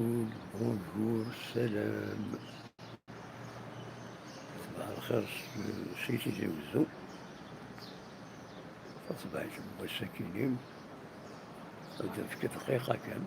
Bonjour, سلام، صباح الخير. سيتي وزو صباح الساكنين في دقيقة كان.